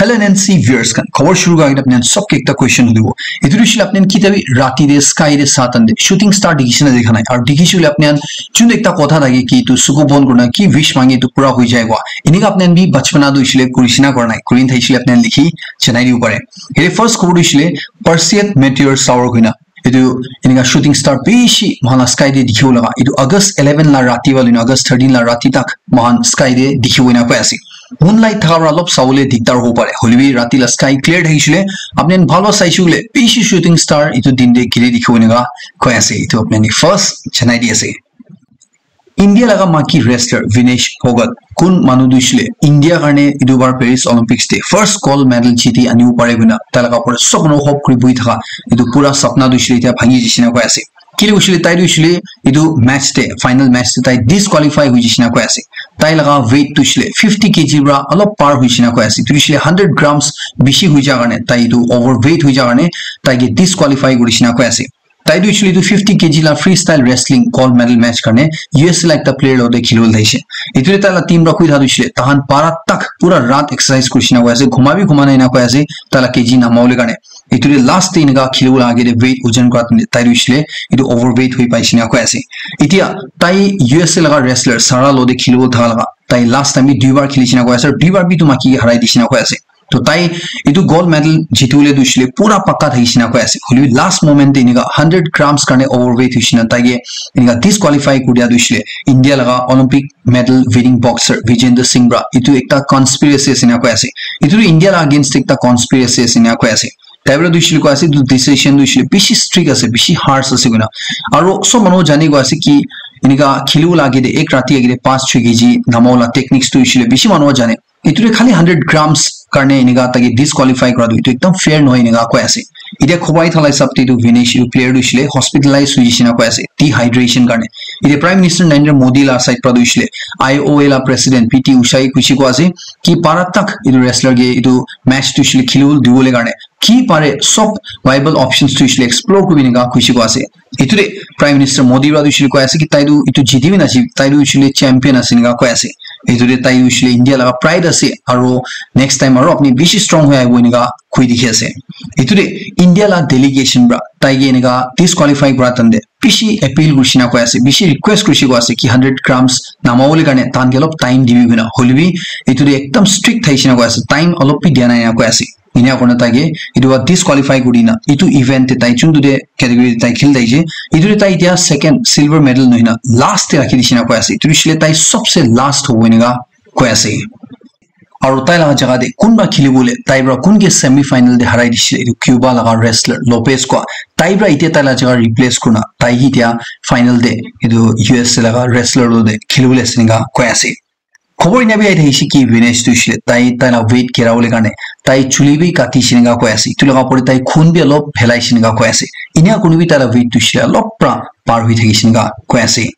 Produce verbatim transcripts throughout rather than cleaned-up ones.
Hello N N C viewers khan, khobor shuru kora agete apni khan sob ke ekta question hudibo. Etu tu hoishe le apni khan kitia bi rati te sky te sa time te shooting star dikhishe na dikha nai? Aru dikhishe hoile apni khan jun ekta kotha thake ki etu suku bon kurina ki wish mange etu pura hoi jai koa. Enika apni khan bi bachpana tu hoishe le kurishe na kora nai? Kurin thaishe le apni khan likhi janai dibo pare. Ete first khobor tu hoishe le Perseid meteor shower koina. Etu enika shooting star bishi moikhan la sky te dikhiwo laga. Etu August eleven la rati wala August thirteen la rati tak moikhan sky te dikhiwo ena koi ase. Moonlight thaka para olop sawole dikdar hobo pare. Hoilebi rati la sky clear thakishe le, apni khan bhal para saishe koile bishi shooting star etu din te giri dikhiwo eneka koi ase. Etu apni khan ke first janai di ase. India laga maki wrestler Vinesh Phogat kun manu tu hoishe le India karne etu bar Paris Olympics te first gold medal jiti anibo pare koina tai laga opor te sob manu hope kuri buhi thaka etu pura sapna tu hoishe le etia bhangi jaishe na koi ase. Kile hoishe le tai tu hoishe le etu match te, final match te tai disqualify hoi jaishe na koi ase. Tai laga weight tu hoishe le fifty K G para olop par hoishe na koi ase. Etu hoishe le hundred grams bishi hoi ja karne tai etu overweight hoi ja karne tai ke disqualify kurishe na koi ase. Tai tu hoishe le etu fifty K G la freestyle wrestling gold medal match karne U S A la ekta player logote khilibole thaishe. Etu te tai la team para koi tha tu hoishe le tahan para tak pura rat exercise kurishe na koi ase, ghuma bi ghuma nai na koi ase, tai la K G namawole karne. Etu te last te enika khilibole age te weight ojon kura time te tai tu hoishe le etu overweight hoi paishe na koi ase. Etia tai U S A laga wrestler Sarah logote khilibole thaka laga tai last time bi duibar khilishe na koi ase, duibar bi etu maki ke harai dishe na koi ase. To tai etu gold medal jitibole tu hoishe le pura pakka thakishe na koi ase. Hoilebi last moment te enika hundred grams karne overweight hoishe na tai ke enika disqualify kuri dia tu hoishe le India laga Olympic medal winning boxer Vijender Singh para etu ekta conspiracy ase ena koi ase. Etu tu India la against te ekta conspiracy ase ena koi ase. Tai para tu hoishe le koi ase, etu decision tu hoishe le bishi strict ase, bishi harsh ase koina. Aru sob manu jani koi ase ki enika khilibole age te ek rati age te panch choi K G namawole la techniques tu hoishe le bishi manu jane. Etu te khali hundred grams karne enika tai ke disqualify kura tu etu ekdam fair nohoi enika koi ase. Etia khobor ahi thala hisab te etu Vinesh etu player tu hoishe le hospitalize hoi jaishe na koi ase dehydration karne. Etia Prime Minister Narendra Modi la side para tu hoishe le I O A la president P T Usha hi kuishe koi ase ki para tak etu wrestler ke etu match tu hoishe le khilibole dibole karne ki pare sob viable options tu hoishe le explore kuribi enika kuishe koi ase. Etu te Prime Minister Modi para tu hoishe le koi ase ki tai tu etu jiti bi na ase, tai tu hoishe le champion ase enika koi ase. Etu te tai hoishe le India laga pride ase aru next time aru apni bishi strong hoi ahibo enika koi dikhi ase. Etu te India la delegation para tai ke enika disqualify kura time te bishi appeal kurishe na koi ase, bishi request kurishe koi ase ki hundred grams namawole karne tahan ke olop time dibi koina. Hoilebi etu te ekdam strict thaishe na koi ase, time olop bi dia nai ena koi ase. Ena kurina tai ke etu para disqualify kuri na etu event te tai chuntu te category te tai kheli thakishe. Etu te tai etia second silver medal nohoi na last te rakhi dishe na koi ase. Etu hoishe le tai sobse last hobo enika koi ase. Aru tai laga jaga te kunba khilibole tai para kun ke semi final te harai dishe etu Cuba laga wrestler Lopez koi tai para etia tai laga jaga replace kurina tai hi etia final te etu U S A laga wrestler logote khilibole ase enika koi ase. Khobor ena bi ahi thakishe ki Vinesh tu hoishe le tai tai la weight gira bole karne tai chuli bi kati she enika koi ase. Etu laga opor te tai khun bi olop phelai she enika koi ase. Ena kurina bi tai la weight tu hoishe le olop para par hoi thakishe enika koi ase.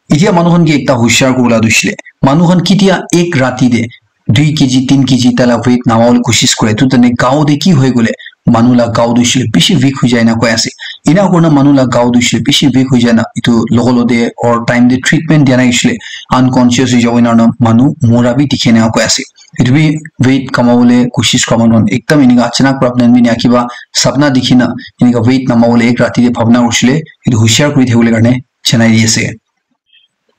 Etia manu khan ke ekta hushiar kuribole tu hoishe le manu khan kitia ek rati te dui K G, tin K G tai la weight namawole koshish kore. Etu tene gaon te ki hoi koile manu la gaon tu hoishe le bishi weak hoi jai na koi ase. Ena kurina manu la gaon tu hoishe le bishi weak hoi jai na etu logo logote or time te treatment dia nai hoishe le unconscious hoi jabo ena kurina manu mora bi dikhi na koi ase. Etu bi weight kamawole koshish kura manu khan ekdam enika achanak para plan bi nakiba sapna dikhi na enika weight namawole ek rati te bhabna hoishe le etu hushiar kuri thakibole karne janai di ase.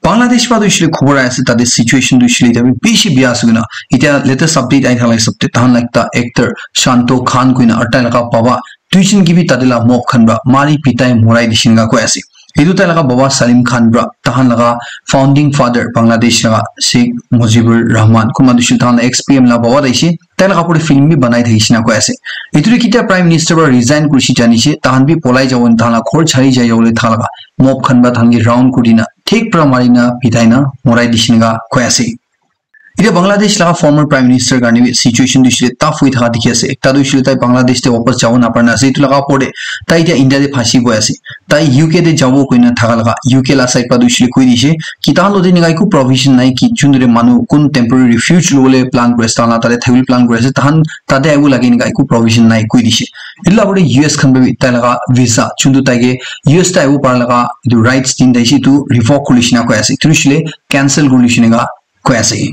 Bangladesh para tu hoishe le khobor ahi ase, tate situation tu hoishe le etia bi bishi bia ase koina. Etia latest update ahi thala hisab te tahan la ekta actor Shanto Khan koina aru tai laga baba duijon ke bi tate la mob khan para mari pitai morai dishe enika koi ase. Etu tai laga baba Salim Khan para tahan laga founding father Bangladesh laga Sheikh Mujibur Rahman kunba tu hoishe le tahan la ex P M la baba tu hoishe tai laga opor te film bi banai thakishe enika koi ase. Etu tu kitia Prime Minister para resign kurishe janishe, tahan bi polai jabo, tahan la ghor chari jai jabo le tha laga mob khan para tahan ke round kuri na, thik para mari na, pitai na, morai dishe enika koi ase. Etia Bangladesh laga former Prime Minister karne bi situation tu hoishe le tough hoi thaka dikhi ase. Ekta tu hoishe le tai Bangladesh te wapas jabo napara na ase, etu laga opor te tai etia India te phasi boi ase. Tai U K te jabo koina thaka laga U K la side para tu hoishe le koi dishe ki tahan logote enika eku provision nai ki juntu te manu kun temporary refuge lobole plan kuri ase, tahan la tate thakibole plan kuri ase, tahan tate ahibo lage enika eku provision nai koi dishe. Etu la opor te U S khan para bi tai laga visa juntu tai ke U S te ahibo para laga etu rights din thakishe etu revoke kuri dishe enika koi ase. Etu hoishe le cancel kuri dishe enika koi ase.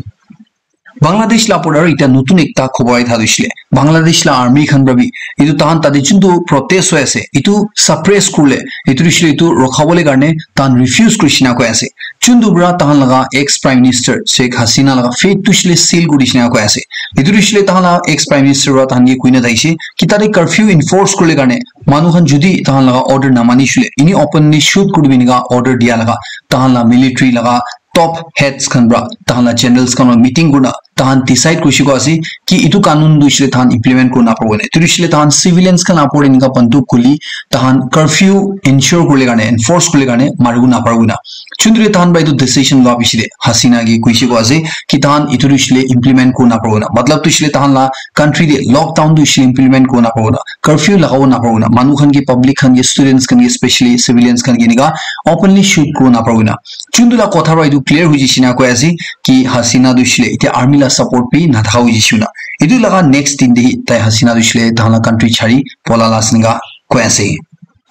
Bangladesh la opor aro ekta notun ekta khobor ahi thaka toh hoishe le, Bangladesh la army khan para bi etu tahan tate juntu protest hoi ase, etu suppress kurle, etu hoishe le etu rokhabole karne tahan refuse kurishe na koi ase. Juntu para tahan laga ex Prime Minister Sheikh Hasina laga fate tu hoishe le seal kurishe na koi ase. Etu hoishe le tahan la ex Prime Minister para tahan ke koina thakishe ki tate curfew enforce kurle karne manu khan jodi tahan laga order namani shule, ini openly shoot kuribi enika order dia laga tahan la military laga top heads khan para, tahan la generals khan para meeting kurina, tahan decide kurishe koi ase ki etu kanun tu hoishe le tahan implement kurina paribo na. Etu hoishe le tahan civilians khan opor enika banduk guli, tahan curfew ensure kurle karne, enforce kurle karne maribo na paribo na. Juntu te tahan para etu decision lua piche te Hasina ke koishe koi ase ki tahan etu tu hoishe le implement kurina paribo na. Matlab tu hoishe le tahan la country te lockdown tu hoishe le implement kurina paribo na. Curfew lagabo na paribo na. Manu khan ke, public khan ke, students khan ke, especially civilians khan ke enika openly shoot kurina paribo na. Juntu la kotha para etu clear hoi jaishe na koi ase ki Hasina tu hoishe le etia army la support bi nathaka hoi jaishe na. Etu laga next din te hi tai Hasina tu hoishe le tahan la country chari pola la ase enika koi ase.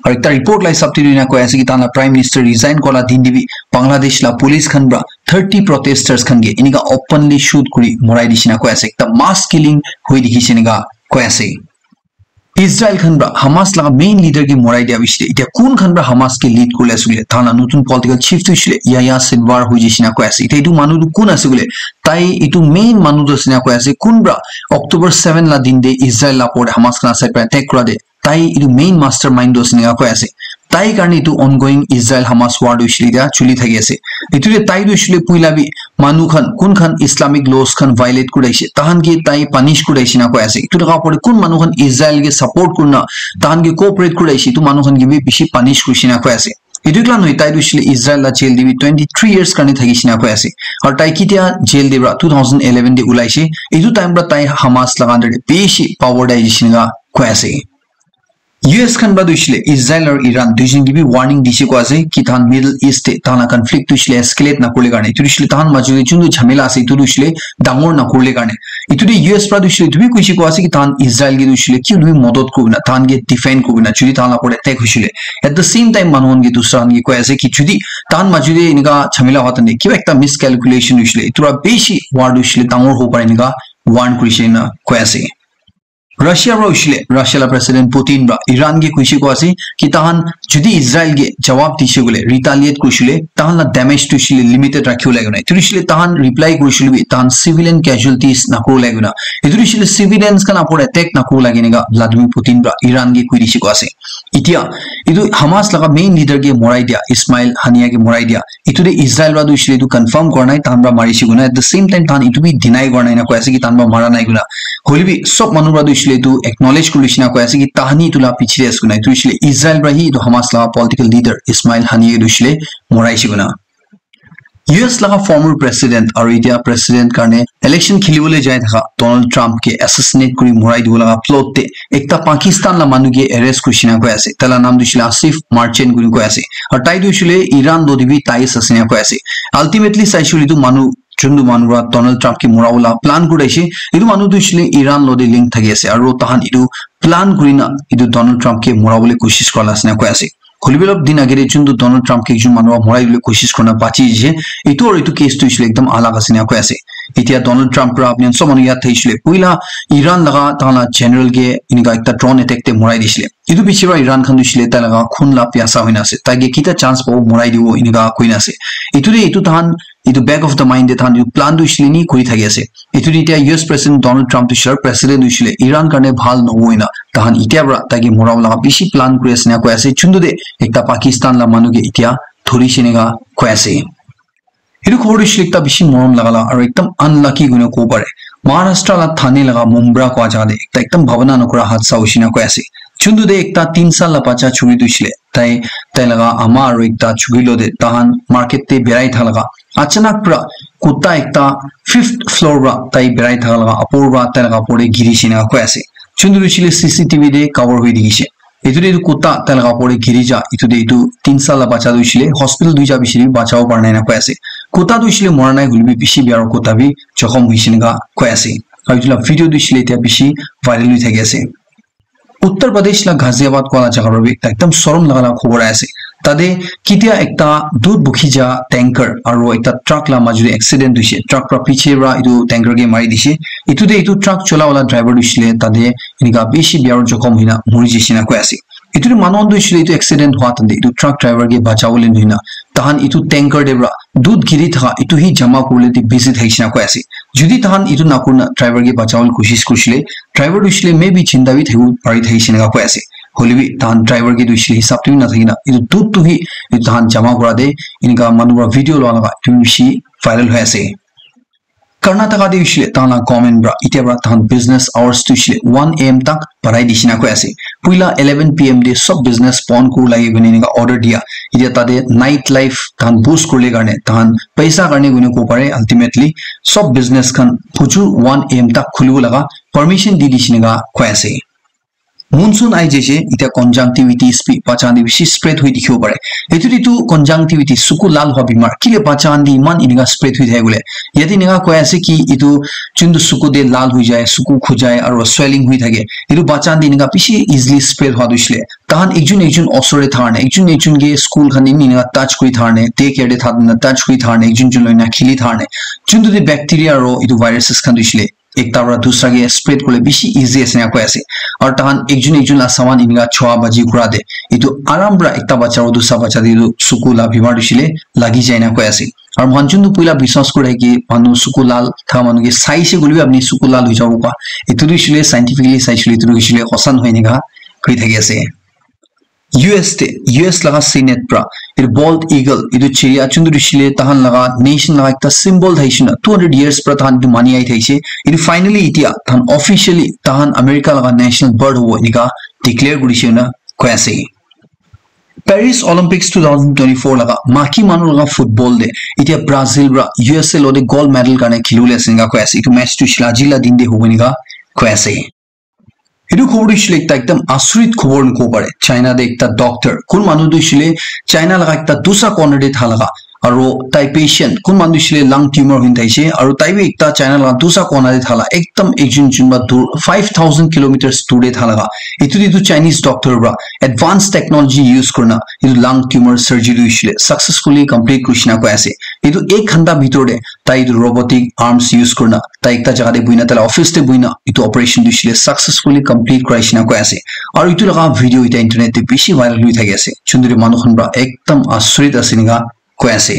Aru ekta report la hisab te tu enika koi ase ki tahan la Prime Minister resign kura la din te bi Bangladesh la police khan para thirty protesters khan ke enika openly shoot kuri morai dishe na koi ase. Ekta mass killing hoi dikhishe enika koi ase. Israel khan para Hamas laga main leader ke morai dia piche te, etia kun khan para Hamas ke lead kuri ase koile, tahan la notun political chief tu hoishe le Yahya Sinwar hoi jaishe na koi ase. Etia etu manu tu kun ase koile, tai etu main manu tu ase na koi ase, kun para October seven la din te Israel la opor te Hamas khan side para attack kura te, tai etu main mastermind tu ase enika koi ase. Tai karne etu ongoing Israel Hamas war tu hoishe le etia chuli thaki ase. Etu te tai tu hoishe le puila bi manu khan, kun khan Islamic laws khan violate kuri ase, tahan ke tai punish kuri ase enika koi ase. Etu laga opor te kun manu khan Israel ke support kurina, tahan ke cooperate kuri ase, etu manu khan ke bi bishi punish kurishe enika koi ase. Etu ekla nohoi, tai tu hoishe le Israel la jail te bi twenty three years karne thakishe enika koi ase. Aru tai ketia jail te para two thousand eleven te ulaishe, etu time para tai Hamas laga under te bishi power te ahi jaishe enika koi ase. U S khan para tu hoishe le Israel aru Iran duijon ke bi warning dishe koi ase ki tahan Middle East te tahan la conflict tu hoishe le escalate nakurle karne, etu tu hoishe le tahan majo te juntu jhamela ase etu tu hoishe le dangor nakurle karne. Etu te U S para tu hoishe le etu bi koishe koi ase ki tahan Israel ke tu hoishe le ki hoile bi modot kuribo na, tahan ke defend kuribo na, jodi tahan la opor te attack hoishe le. At the same time manu khan ke dusra khan ke koi ase ki jodi tahan majo te enika jhamela hua tante kiba ekta miscalculation hoishe le etu para bishi war tu hoishe le dangor hobo pare enika warn kurishe enika koi ase. Russia para hoishe le, Russia la President Putin para Iran ke koishe koi ase ki tahan jodi Israel ke jawab dishe koile, retaliate kurishe le, tahan la damage tu hoishe le limited rakhibo lage na. Etu hoishe le tahan reply kurishe le bi tahan civilian casualties nakurbo lage na. Etu hoishe le civilians khan opor attack nakurbo lage enika Vladimir Putin para Iran ke koi dishe koi ase. Etia etu Hamas laga main leader ke morai dia, Ismail Haniya ke morai dia, etu te Israel para tu hoishe le etu confirm kura nai tahan para marishe koina. At the same time tahan etu bi deny kura nai na koi ase ki tahan para mara nai koina. Hoile bi sob manu para tu hoishe le etu acknowledge kuri lishe na koi ase ki tahan hi etu la piche te ase koina. Etu hoishe le Israel para hi etu Hamas laga political leader Ismail Haniya ke tu hoishe le moraishe koina. U S laga former president aru etia president karne election kheli bole jai thaka Donald Trump ke assassinate kuri morai dibo laga plot te ekta Pakistan la manu ke arrest kurishe na koi ase. Tai la naam tu hoishe le Asif Marchand kuri koi ase. Aru tai tu hoishe le Iran lo te bi ties ase na koi ase. Ultimately saishe koile tu manu, juntu manu para Donald Trump ke morabo la plan kuri ase, etu manu tu hoishe le Iran lo te link thaki ase. Aru tahan etu plan kurina etu Donald Trump ke morabole koshish kura la ase na koi ase. Hoile bi olop din age te juntu Donald Trump ke ekjon manu para morai dibole koshish kurina bachi jaise. Etu aru etu case tu hoishe le ekdam alag ase na koi ase. Etia Donald Trump para apni khan sob manu yaad thakishe le, puila Iran laga tahan la general ke enika ekta drone attack te morai dishe le. Etu piche para Iran khan tu hoishe le tai laga khun la piasa hoina ase. Tai ke kita chance pabo morai dibo enika koina ase. Etu te etu tahan etu back of the mind te tahan etu plan tu hoishe le ni kuri thaki ase. Etu te etia U S President Donald Trump tu hoishe le president hoishe le Iran karne bhal nohobo ena tahan etia para tai ke morabo laga bishi plan kuri ase na koi ase. Juntu te ekta Pakistan la manu ke etia dhorishe enika koi ase. Etu khobor tu hoishe le ekta bishi morom laga la aru ekdam unlucky koina kobo pare. Maharashtra la Thane laga Mumra koi jaga te ekta ekdam bhabana nokura hadsa hoishe na koi ase. Juntu te ekta tin sal la bacha churi tu hoishe le tai, tai laga ama aru ekta churi lo te tahan market te berai thaka laga achanak para kutta ekta fifth floor para tai berai thaka laga upor para tai laga upor te girishe na koi ase. Juntu tu hoishe le C C T V te cover hoi dikhishe. Etu te etu kutta tai laga upor te giri ja, etu te etu tin sal la bacha tu hoishe le hospital dui ja piche te bi bachabo para nai na koi ase. Kutta tu hoishe le mora nai hoile bi bishi bia aru kutta bi jokhom hoishe enika koi ase. Aru etu la video tu hoishe le etia bishi viral hoi thaki ase. Uttar Pradesh la Ghaziabad koi la jaga para bi ekta ekdam sorom laga la khobor ahi ase. Tate kitia ekta dud bukhi ja tanker aro ekta truck la maju de accident hoise. Truck pra piche pra etu tanker ke mari dise. Etu de etu truck chola wala driver tu hoishe le tate enika bishi biya para jokhom hoina mori jaise na koi ase. Etu tu manu khan tu hoishe le etu accident hua time te etu truck driver ke bachawole nohoina tahan etu tanker te para dud giri thaka etu hi jama kuribole te busy thakishe na koi ase. Jodi tahan etu nakurina driver ke bachawole koshish kurishe le, driver tu hoishe le maybe jinda bi thakibo pari thakishe na koi ase. Hoile bi tahan driver ke tu hoishe le hisab tu bi nathakina etu dud tu hi etu tahan jama kura te enika manu para video lua laga etu bishi viral hoi ase. Karnataka te hoishe le tahan la government para etia para tahan business hours tu hoishe le one a m tak barai dishe na koi ase. Puila eleven p m te sob business bon kuri lage koina enika order dia. Etia tate night life tahan boost kuribole karne tahan paisa karne koina kobo pare, ultimately sob business khan phujur one a m tak khulibo laga permission di dishe enika koi ase. Monsoon ahi jaise, etia conjunctivitis bi bacha khan te bishi spread hoi dikhibo pare. Etu te tu conjunctivitis, suku lal hua bimar, kile bacha khan te iman enika spread hoi thake bole. Yate enika koi ase ki etu juntu suku te lal hoi jai, suku khujai aro swelling hoi thake. Etu bacha khan te enika bishi easily spread hua tu hoishe le tahan ekjun ekjun osor te thaka karne, ekjun ekjun ke school khan te enika touch kuri thaka karne, day care te thaka karne, touch kuri thaka karne, ekjun jun loi na khili thaka karne, juntu te bacteria aro etu viruses khan tu hoishe le ekta para dusra ke spread kuribole bishi easy ase enika koi ase. Aru tahan ekjun ekjun la saman enika chua baji kura te etu aram para ekta bacha aru dusra bacha te etu suku la bimar tu hoishe le lagi jai enika koi ase. Aru moikhan juntu puila biswas kuri thake manu suku lal thaka manu ke saise koile bi apni suku lal hoi jabo pa. Etu tu hoishe le scientifically saishe le etu tu hoishe le hosa nohoi enika koi thaki ase. U S te, U S laga Senate pra, etu bald eagle, etu chiria chunduri shile tahan laga nation laga ekta symbol thaishe na, two hundred years pra tahan etu mani ai thaishe. Etu finally itia tahan officially tahan America laga national bird hobo enika declare kurishe na koi ase. Paris Olympics two thousand twenty-four laga maki manu laga football te itia Brazil pra U S A lote gold medal karne khilibole ase enika koi ase. Etu match tu shila aji la din te hobo enika koi ase. Etu khobor tu hoishe le ekta ekdam asurit khobor noko pare. China te ekta doctor, kun manu tu hoishe le China laga ekta dusa corner te tha laga, aro tai patient, kun manu tu hoishe le lung tumor hoina thaishe, aro tai bi ekta China laga dusa corner te tha la, ekdam ekjun jun ba dur, five thousand kilometers dur te tha laga. Etu te tu Chinese doctor pra advanced technology use kurina etu lung tumor surgery tu hoishe le successfully complete kurishe na koi ase. Etu ek ghanta bhitor te tai etu robotic arms use kurina tai ekta jaga te buhina, tai la office te buhina, etu operation tu hoishe le successfully complete kuraishe na koi ase. Aru etu laga video etia internet te bishi viral hoi thaki ase. Chunduri manu khan pra ekdam asurit ase enika koi ase.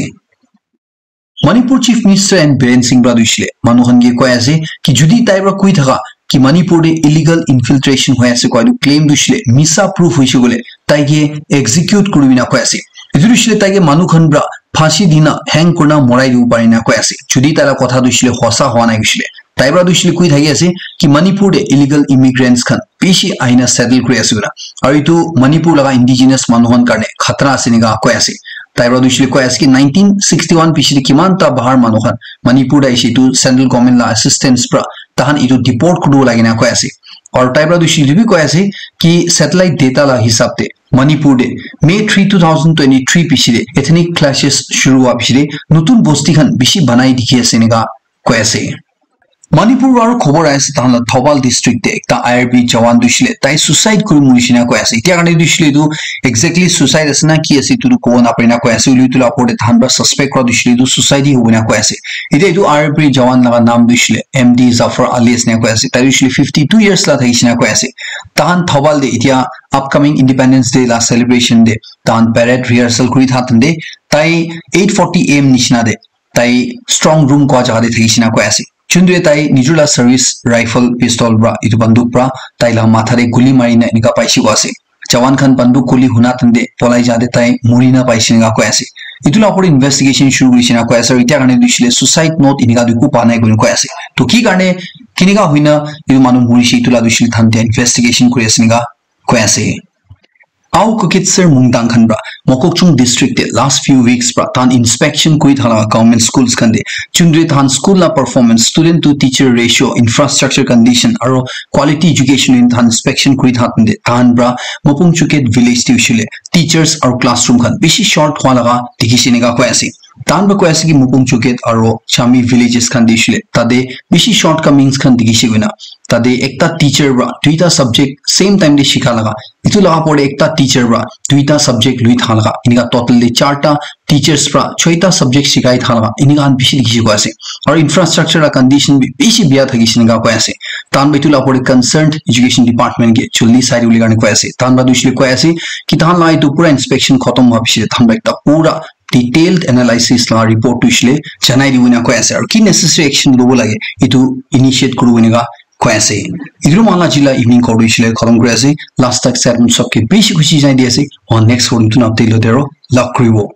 Manipur Chief Minister N Biren Singh pra tu hoishe le manu khan ke koi ase ki jodi tai pra koi thaka ki Manipur te illegal infiltration hoi ase koi etu claim tu hoishe le misa proof hoishe koile tai ke execute kuribi na koi ase. Etu tu hoishe le tai ke manu khan pra phasi dina hang kurina morai dibo pare na koi ase. Jodi tai la kotha tu hoishe le hosa hua nai hoishe le. Tai pra tu hoishe le koi thaki ase ki Manipur te illegal immigrants khan bishi ahina settle kuri ase koina. Aru etu Manipur laga indigenous manu khan karne khatra ase enika koi ase. Tai pra tu hoishe le koi ase ki nineteen sixty-one piche te kiman ta bahar manu khan Manipur te ahishe etu central government la assistance pra tahan etu deport kuribo lage na koi ase. Aru tai pra tu hoishe le etu bi koi ase ki satellite data la hisab te Manipur te May three, two thousand twenty-three piche te ethnic clashes shuru hua piche te notun bosti khan bishi banai dikhi ase enika koi ase. Manipur aru khobor ahi ase tahan la Thoubal district te ekta I R B jawan tu hoishe le tai suicide kuri morishe na koi ase. Etia karne tu hoishe le etu exactly suicide ase na ki ase etu tu kobo napare na koi ase. Hoile etu la opor te tahan pra suspect kura tu hoishe le etu suicide hi hobo na koi ase. Etia etu I R B jawan laga naam tu hoishe le M D Zafar Ali ase na koi ase. Tai tu hoishe le fifty two years la thakishe na koi ase. Tahan Thoubal te etia upcoming Independence Day la celebration te tahan parade rehearsal kuri thaka time te tai eight forty A M nishina te tai strong room kua jaga te thakishe na koi ase. Chundre tai nijor la service rifle pistol pra etu banduk pra tai la matha te guli mari na enika paishe koi ase. Jawan khan banduk guli huna time te polai ja te tai muri na paishe enika koi ase. Etu la opor te investigation shuru kurishe na koi ase. Aru etia karne tu hoishe le suicide note enika tu eku pa nai koina koi ase. To ki karne kinika hoina etu manu murishe etu la tu hoishe le tahan etia investigation kuri ase enika koi ase. Ao Kokitser Mungdang khan pra Mokokchung district te last few weeks pra tahan inspection kuri thala government schools khan te chundri tahan school la performance, student to teacher ratio, infrastructure condition aro quality education in tahan inspection kuri tha te tahan pra Mopung Chuket village te hoishe le teachers aro classroom khan bishi short hua laga dikhishe enika koi ase. Tahan para koi ase ki Mopung Chokhet aro Chami villages khan te hoishe le tate bishi shortcomings khan dikhi she koina. Tate ekta teacher para duita subject same time te shika laga, etu laga pore ekta teacher para duita subject lui thaka laga, enika total te charta teachers para choita subject shikai thaka laga, enika khan bishi dikhi she koi ase. Aro infrastructure la condition bi bishi bia thaki she enika koi ase. Tahan para etu la pore concerned education department ke jaldi sai dibole karne koi ase. Tahan para tu hoishe le koi ase ki tahan la etu pura inspection khotom hua piche tahan para ekta pura detailed analysis la report tu hoishe le janai dibo ena koi ase. Aro ki necessary action lobo lage etu initiate kuribo enika koi ase. Etu moikhan la aji la evening coverage hoishe le khotom kuri ase. Last tak sir sabke bishi khushi janai di ase. Aru next coverage tu update lote aro love kuribo.